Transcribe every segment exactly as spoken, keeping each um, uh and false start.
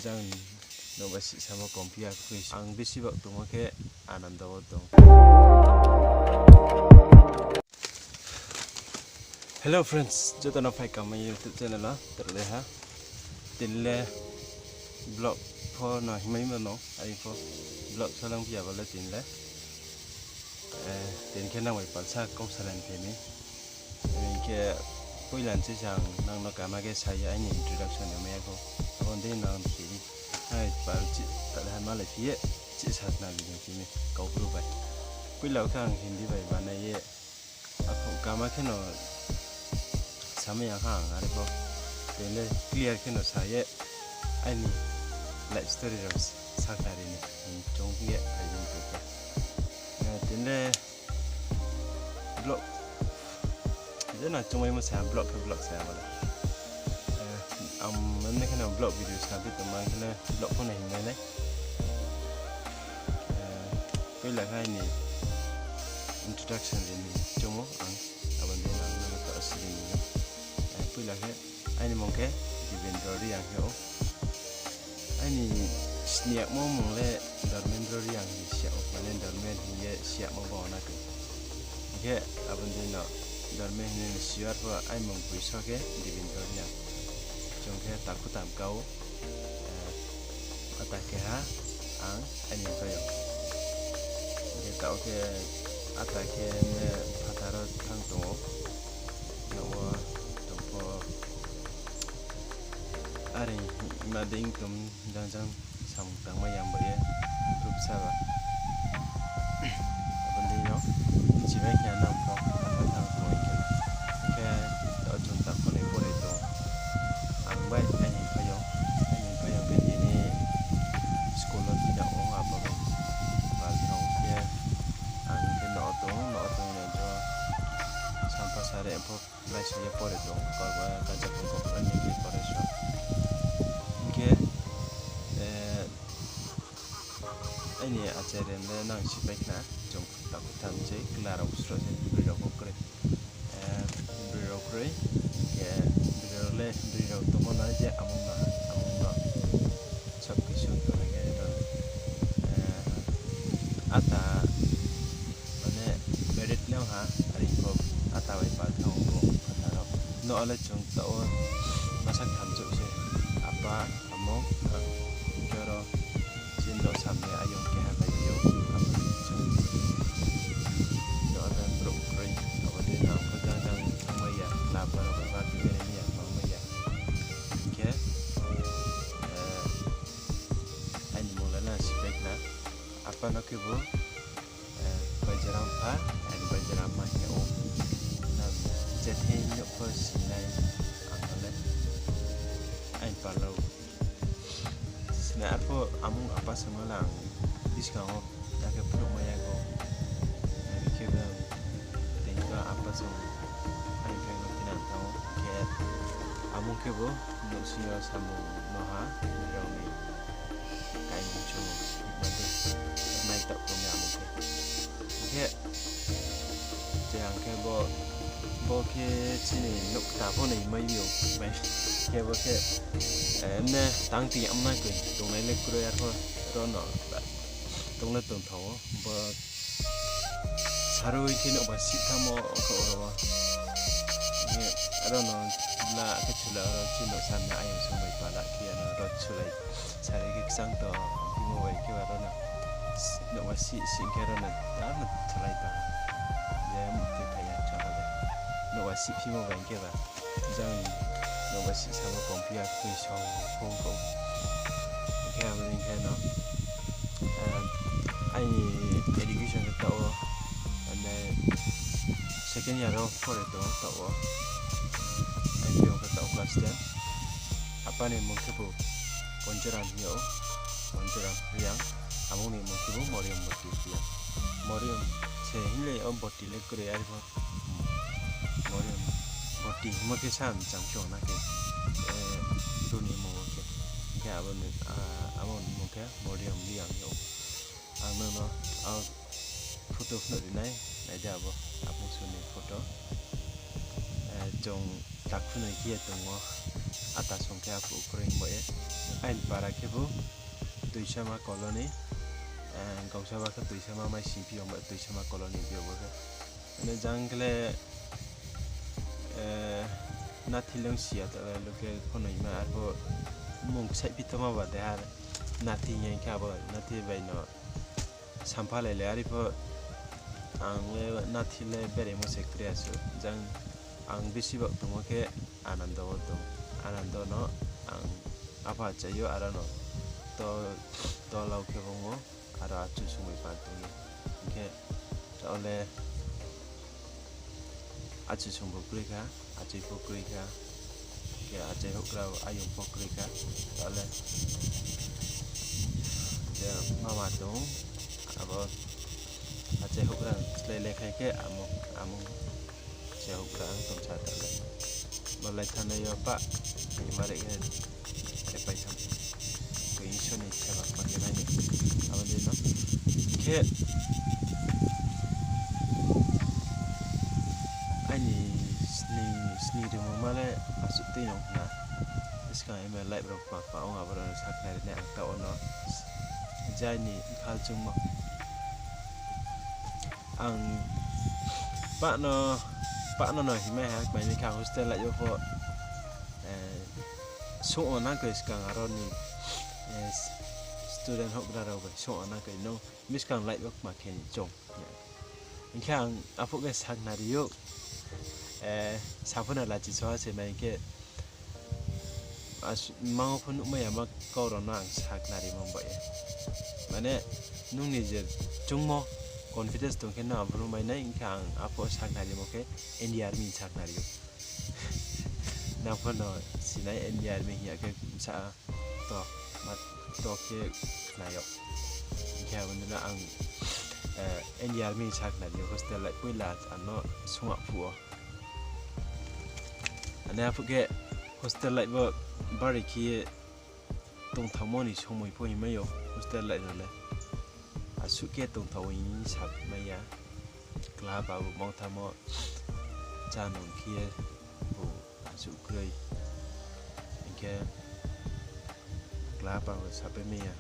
Jang no ba sih samo komphi ya khui. Ang bisi bak tongmo khe Ananda wo tong. Hello friends, joto no phai kama YouTube channel wo, toro le ha. Tini le vlog pho no himai mano, ai pho vlog solang phi ya bo le tini le. Tini khe nang bai palsa kau salai phi mi. Hing khe poila ni se ang nang no kama khe sa ye aini introduction ni mai ya kho. Abo ni dei nang tini hai pal chih tale ha malai phi ye chih sa na li ni tini Kaubru bai. Poila khe ang Hindi bai banai ye Aphuh kama kheno samai ya ha ang, are pho tini le clear kheno sa ye aini life story rao sakhnari ni chung ye phai di tong khe. Tini le vlog je na chungmaimo sa, vlog khe vlog sa ya bo le. Ang mane kheno vlog video snaphi tongma kheno vlog pho no himnai nai. Poila khe aini introduction ri ni choungmo ang, abo ni nang no ta siri ni. Poila khe aini mung khe Devendra Reang khe ou. Aini sini yagmo mung le Dharmendra Reang hing si yag ou, mane Dharmen hing ye si yagmo bo na khe. Hing khe abo ni no Dharmen hing ye si yag pho aini mung boi so khe Devendra Reang. Chung khe takhu tam kau. Ata keha ang aini phaiyong. Hing khe taoh khe ata khe ne phathar wo thanng tong ou. Nouh wo tong pho are ma dei tong jang jang samung tangmai ya bai ye group sa ba. Abo ni dei no bchi bai khe nang pho phathar thanng tong ou hing khe. Hing khe taoh chung takhu ni pore tong. Ang bai aini phaiyong, aini phaiyong khe tini school wo tini ong apa bai. Pal thang khe ang khe nouh tong, nouh tong ni jo sampa sare pho lai so ye pore tong, Kanchanpur Government Degree College wo. Hing khe aini achai rem le nang sipai khna, chung takhu tham se, kla rao sro se, broi rao pho kroi. Broi rao kroi, hing khe broi rao le, broi rao tongmo no je amung no, amung no sob kisu tongnai khe ro, ata, mane, married nang ha, are pho ata bai pal thang ou bo phathar wo. Nouh le chung taoh wo masa ktham chouh se, apa, amung, ang, hing khe ro chini no samne ayong keha lai phi ou, abo ni chung. Nouh le brouh kroi, abo ni no ang pho jang jang thanngmai ya, lama rao bai ma tui mai ya, thanngmai ya. Hing khe aini mung le nang sipai khna, apa no khebu Baijaram pha, aini Baijaram ma hing ou. Nang je thei nouh pho sinai, ang no le aini pal rao sinai, arphuh amung apa songmo le ang buskang wo akhe phnuhmai ya kho. Are khe bo tini to apa song aini phaiyong no tini ang thanng ou. Hing khe amung khebu nouhsing yo samung no ha, rao ni kaimung chung ma dei, naitag tong ya amung khe. Hing khe je ang khe bo, bo khe chini nouh kta pho no himai ou, khe bo khe, mne tang tini amna koi tongnai le kroi, arphuh ro no tong le tongthao ou, bo sarui khe nouhba sih thamo khe oro wo. Hing khe aro no la khe chula aro chini nouh samne ayong song bai pala khe ano ro chulai sari khe kchang tong, phimo bai khe ba ro no nouhba sih sih khe aro no, aro no chulai tong. Je mtui phai ya chá ha le. Nouhba sih phimo bai khe ba. Jang nouhba sih samo komphi ya khui song phung kho. Hing khe abo ni khe no, aini education khe taoh wo, mane second year wo pore tong taoh wo. Aini phaiyong khe taoh class ten. Apa ni mung khebu Ponjoram hing ou, Ponjoram Reang. Amung ni mung khebu Moriam Boti Reang. Moriam se hing le o Boti le kroi, are pho Moriam Boti hingmo khe sa mchang khe ong na khe, bru ni mung wo khe. Hing khe abo ni mung khe Moriam Reang hing ou. Ang nang no a photo phnuh ri nai, nai di abo, apung su ni photo. Chung takhu noi khe ye tong ou. ata song khe aphuh kroi bo ye. Aini para khebu Tuisama colony, eh, Gausaba khe Tuisama mai sing phi yo bo Tuisama colony phi yo bo khe. Mane jang khe le, eh, nathi le ong si ya, ta le local pho no hima, arphuh mung ksaih phi tongma ba de har nathi hing ya khe abo nathi bai no samphalai le, are pho ang le nathi le beraimo se kre asuh. Jang ang bisi bak tongmo khe Anando wo tong. Anando no ang apha achai yo, aro no to, tolau khe bung o, aro achoi songbai pal tong ye. Hing khe taoh le achoi song pho kroi kha, achai pho kroi kha, hing khe achai houhgra ayong pho kroi kha, taoh le je mama tong, abo achai houhgra slái le khai khe amo, amo se houhgra ang tongsa ta le. Bo lai thanai yo pah, himba re khe, khe pai tham. Koi Isor ni seba kma khe nai ni. Abo dei no. Khe aini sning, sning rimungma le asuh tui no khna. Buskang M L live rao kma kma ong, abo rao no sakhnari nai ang taoh wo no. Jai ni bkha chungmo. Ang pah no, pah no no himai ha, kmai ni khe ang hostel life yo pho, eh, sung o nang koi skang aro ni, eh, student houhgra rao bai sung o nang koi nung buskang life yo kma khe ni chung. Hing khe ang aphuh khe sakhnari ou, eh, sapho no lachi soha se mai khe, as-, mang o pho nuhmai ya ma kau rao no ang sakhnarimo bai ye. Mane, nung ni je chungmo confidence tong khe no abo no mai nai, hing khe ang aphuh sakhnarimo khe India Army sakhnari ou. Nang pho no sinai India Army hing ya khe sa to, ma to khe khna ou. Hing khe abo ni no ang, eh, India Army sakhnari ou, hostel life poila ano sung aphuh o. Ane aphuh khe hostel life bo bari khe ye tongthaomo ni somoi pho himai ou hostel life rao le. Asuh khe tongthao hing sa mai ya. Kla ba bo mangthamo chá nung khe ye bo asuh kroi. Hing khe kla ba bo sapai mai ya.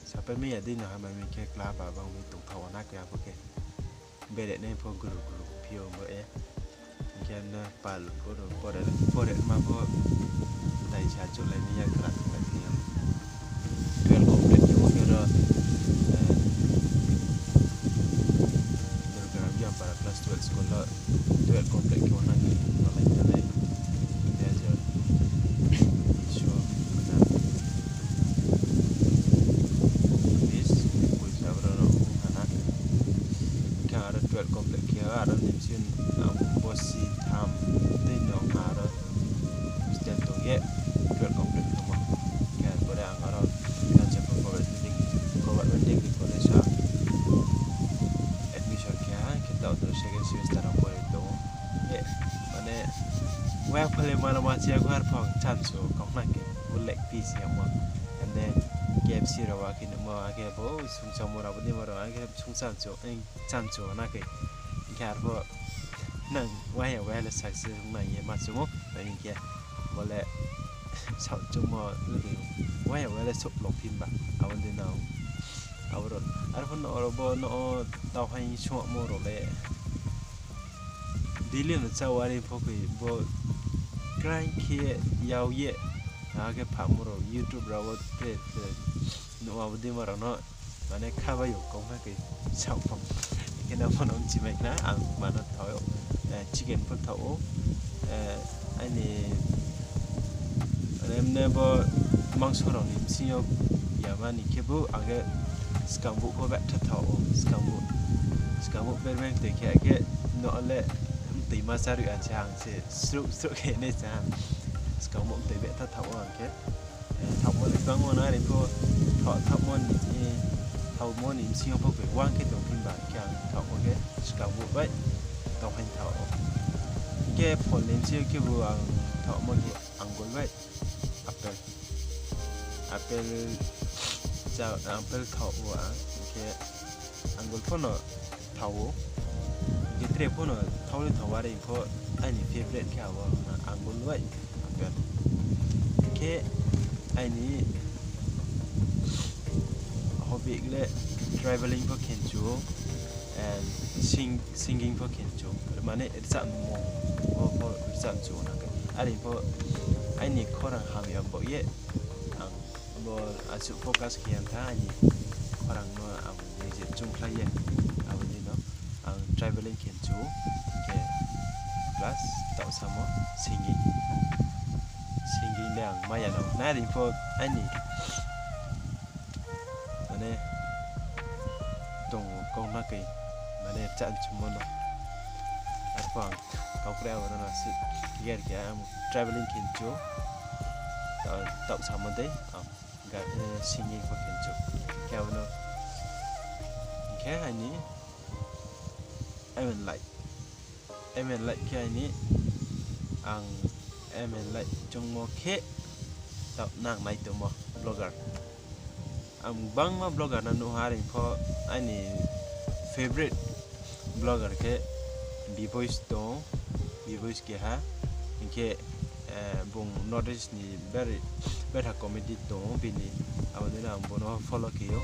Sapai mai ya dei no hamai mi khe kla ba bang mi tongthao na khe abo khe. Bere nai pho guru guru phi yo bo ye. Hing khe no pal oro pore, pore ma pho daisa chouhlai ni ya kra thunglai ni ya. Twelve complete khe bo khe ro, eh, Durgaram Biampara class twelve school wo twelve complete khe bo nang khe nolai nolai. Dui hajar bish o khna. Bis, ekush abo rao no ong ha na. Hing khe aro twelve complete khe aro ni bsing ang bosi tham tei no aro hostel tong ye twelve complete khemo. Hing khe pore ang aro Kanchanpur Government Degree, Government Degree College ha admission khe ha, hing khe taoh to second semester ang pore tong ou. Mane, waya phale mano ma chiya guar phang chance o kau na khe, bo leg piece yamo. And then K F C rao akhe nuhmo, akhe bo sungchamo rao, abo ni ma rao, akhe sungchancho, eh, chancho na khe. Hing khe arpho nang waya waya le success ong nai ye ma chungmo, hing khe bo le saoh chungmo, waya waya le souh lophi ba, abo dei no. Abo rao, arpho no oro bo no o tau hai sungmo rao le daily no chá wari pho khe bo krai khe yag ye, akhe phamo rao YouTube rao wo tre tre nuh abo dei ma rao no, mane kha bai ou kau na khe saoh phang. Hing khe no pho no mchi mai khna, ang mano thao ou, eh, chicken pho thao ou, eh, aini, mane, mne bo mangso rao ni bsing yo yama ni khebu ang khe skangbuh pho betha thao ou, skangbuh, skangbuh bermai mtoi khe, akhe no le mtoi ma chároi ya se ang se srouh srouh khe nai se ha. Skangbuh mtoi betha thao ou ang khe. Eh, thaohmo le bangmo na, are pho thaoh, thaohmo ni, eh, thaohmo ni bsing yo pho bai uang khe tong phi ba, hing khe ang thaohmo khe skangbuh bai tongphai thao ou. Hing khe phol ni bsing yo khebu ang thaohmo khe angul bai apple. Apple, apple thao ou ang, hing khe angul pho no thao ou. Hing khe tre pho no thao le thao, are pho aini favourite khe abo angul bai apple. Khe aini hobby le travelling pho khe nchu, and sing-, singing pho khe nchu, mane rchamo, bo pho rcham chu na khe. Are pho aini khorang hamya bo ye, ang bo asuh focus khe ya tha aini khorang no ang nije chungkhlai ye, abo ni no ang travelling khe nchu, hing khe plus taoh samo singing. Singing le ang maya no nai ri pho aini mane tong kau na khe, mane rcham chumo no. Arphuh ang kau kre abo no na si clear khe ang travelling khe nchu, ta-, taoh samo dei ang ga-, eh, singing pho khe nchu. Khe abo no, hing khe aini aim in life. Aim in life khe aini, ang aim in life chungmo khe taoh nang nai tongmo vlogger. Ang gbangma vlogger no nuh ha, are pho aini favorite vlogger khe B-Boys tong, B-Boys keha, hing khe, eh, bung North East ni bere, betha comedy tong bini, abo ni no ang bo no follow khe ou.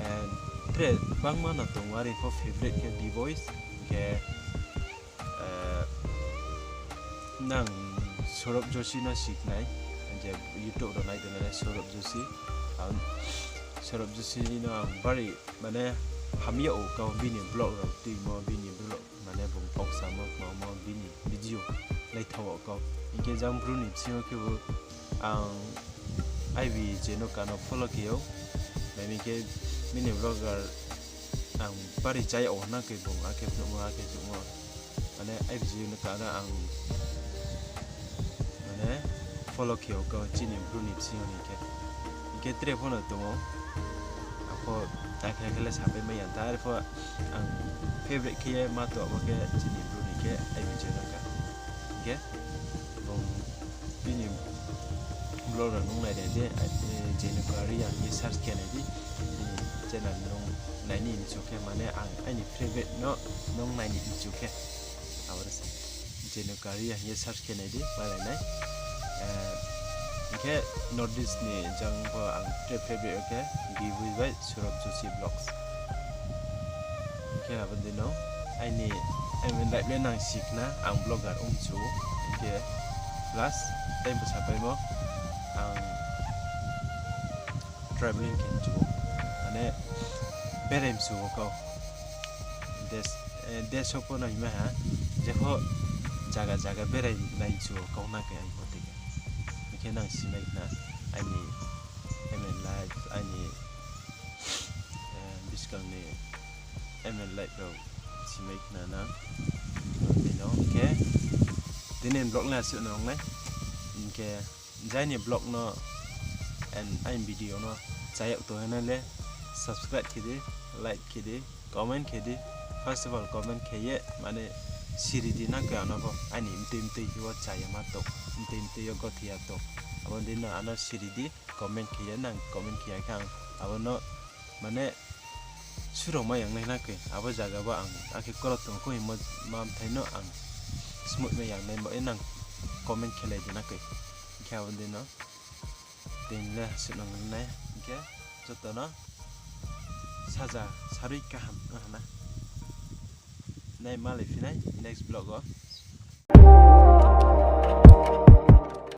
And tre gbangma no tong, are pho favorite khe B-Boys, hing khe, eh, nang Saurabh Joshi no sikhnai, je YouTube rao nai tongnai Saurabh Joshi. Ang Saurabh Joshi no ang bari mane hamya ou kau, bini vlog rao tuimo, bini vlog mane bung kau samo, kmamo, bini video naithaoh ou kau. Hing khe jang bru ni bsing yo khebu ang I B J no kano follow khe ou. Mai mi khe bini vlogger ang bari chaya ou na khe bung akhe phnuhmo, akhe phnuhmo. Mane I B J no kano ang mane follow khe ou kau chini bru ni bsing yo ni khe. Hing khe tre pho no tong ou. Apho akhe akhe le sapai mai ya tha, are pho ang favorite khe ye ma tong abo khe chini bru ni khe I B J no ka. Hing khe bung bini vlog rao nung nai nai di, eh, Jenuka Reang hing ye search khe nai di, bini channel nung nai ni mchu khe, mane ang aini favorite no nung nai ni mchu khe, abo se Jenuka Reang hing ye search khe nai di, malai nai. Eh, hing khe North East ni jang pho ang tre favorite khe B-Boys bai Saurabh Joshi Vlogs. Hing khe abo dei no aini aim in life le nang sikhna, ang vlogger ong chu, hing khe plus time bo sapaimo ang travelling khe nchu ou, mane berai mchu ou kau. Des-, eh, desh pho no hima ha, jepho zaga zaga berai nai mchu ou kau na khe aini motei khe. Hing khe nang simai khna aini aim in life, aini, eh, buskang ni aim in life rao simai khna nang. Bini no hing khe tini vlog le asuh no ong nai. Hing khe jai ni vlog no and aini video no chayag tong ha nai le subscribe khe di, like khe di, comment khe di. First of all comment khe ye mane siri di na khe ano pho aini mtui mtui khe wo chaya ma tong, mtui mtui yo gothi ya tong. Abo dei no ano siri di, comment khe ye, nang comment khe ya khe ang abo no mane surao mai yang nai na khe, abo zaga wo ang akhe kro tong kho hingmo ma bthai no ang smoi mai yang nai bo ye nang comment khelai di na khe. Hing khe abo dei no tini le asuh no ong nai, hing khe joto no saja sarui kaham ong ha na. Nai malai phi nai next vlog wo.